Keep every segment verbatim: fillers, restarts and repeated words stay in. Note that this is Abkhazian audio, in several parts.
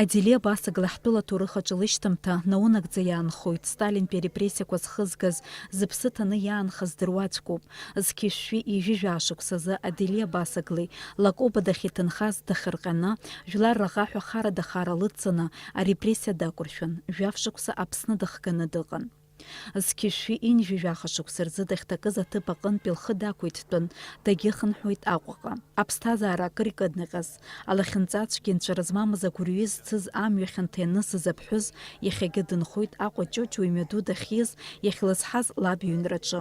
Аделе Абасагла ҳтәыла аҭоурых аҿы лышьҭамҭа наунагӡа иаанхоит. Сталинтәи арепрессиақәа зхызгаз, зыԥсы ҭаны иаанхаз дыруаӡәкуп. Зқьи шәи ҩажәи жәаа шықәсазы Аделе Абасаглеи Лакоба дахьиҭынхаз дахырҟьаны, жәлар раӷа ҳәа хара дахара лыдҵаны, арепрессиа дақәыршәан, жәаф шықәса Аԥсны дахганы дыҟан. Зқьышәи ҩажәи жәаха шықәса рзы дахьҭакыз аҭыԥ аҟынтәи лхы дақәиҭтәын, дагьыхынҳәуеит Аҟәаҟа. Аԥсҭазаара акыр икыднаҟьаз, алахьынҵацәгьа нҵәара змамыз агәырҩа зцыз амҩа хьанҭа ианысыз аԥҳәыс иахьагьы дынхоит Аҟәа Ҷыҷуа имҩаду дахьиз, иахьлызҳаз лаб иҩнраҿы.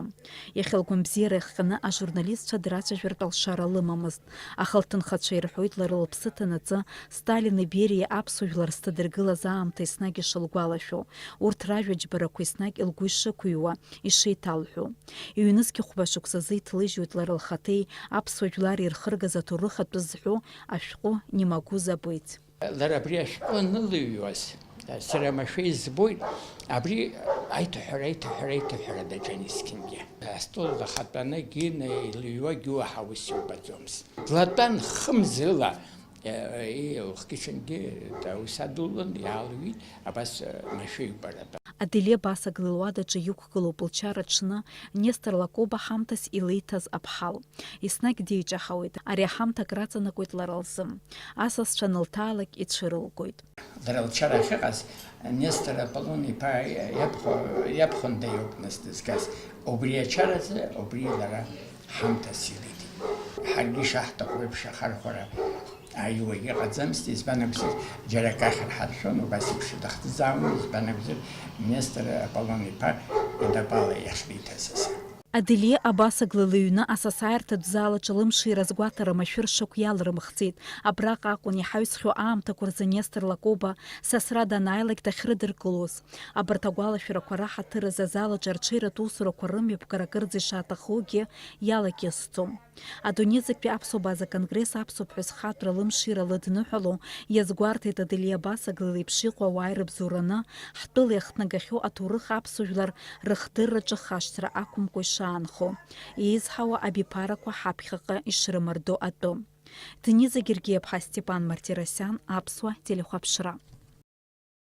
Иахьа лгәамбзиара иахҟьаны ажурналистцәа драцәажәартә алшара лымамызт, аха лҭынхацәа ирҳәоит лара лыԥсы ҭанаҵы Сталини Бериеи аԥсуа жәлар зҭадыргылаз аамҭа еснагь ишылгәалашәо, урҭ ражәа џьбарақәа еснагь лгәы ишықәыҩуа, ишеиҭалҳәо. Ҩнызқь хәба шықәсазы иҭлыжьуеит лара лхаҭеи аԥсуа жәлари ирхыргаз аҭоурых атәы зҳәо ашәҟәы «Не могу забыть». Лара абри ашәҟәы анылыҩуаз, сара амашәа избоит, абри аиҭаҳәара, аиҭаҳәара, аиҭаҳәара даҿын есқьынгьы. Астол ахатәаны Гена илыҩуа Гиуа ҳаус иубаӡомызт. Длатәан хымзыла, лхгьы-ҽынгьы ус адулын, иаалҩит, абас машәа ибаратәа. Аделе Абасагла луадаҿы иқәгылоуп лчара аҽны Нестор Лакоба ҳамҭас илеиҭаз аԥҳал. Еснагь деиҷаҳауеит, ари аҳамҭа акраҵанакуеит лара лзы. Асасцәа анылҭаалак ицәырылгоит. Лара лчара ахьыҟаз Нестор Аполлон-иԥа иабхәа-, иабхәында иоуп нас дызгаз. Убри ачаразы, убри лара ҳамҭас илиҭеит. Ҳаргьы ишаҳҭаху еиԥш ахархәара аиуагьы ҟаӡамызт, избан акәзар, џьара акы ахьырҳаршәон, убас еиԥш дахӡыӡаауан, избан акәзар, Нестор Аполлон-иԥа идапала иахьриҭаз азы. Аделе Абасагла лыҩны асасааирҭатә залаҿ лымшира азгәаҭара машәыр шықә иалрымхӡеит. Абраҟа акәын иҳаҩсхьоу аамҭақәа рзы Нестор Лакоба сасра данааилак дахьрыдыркылоз. Абарҭ агәалашәарақәа раҳаҭыр азы азалаҿ арҽеиратә усурақәа рымҩаԥгара акырӡа ишаҭахугьы иалакьысӡом. Адунеизатәи аԥсуа база конгресс аԥсуа ԥҳәыс хаҵәра лымшира лыдныҳәало иазгәарҭеит Аделе Абасагла леиԥш иҟоу ауаа ирыбзоураны, ҳтәыла иахҭнагахьоу аҭоурых аԥсуа жәлар рыхдырраҿы хашҭра ақәымкәа ишаанхо, еизҳауа абиԥарақәа ҳаԥхьаҟа ишрымардо атәы. Дениза Гергиаԥҳа, Степан Мартиросиан, Аԥсуа телехәаԥшра.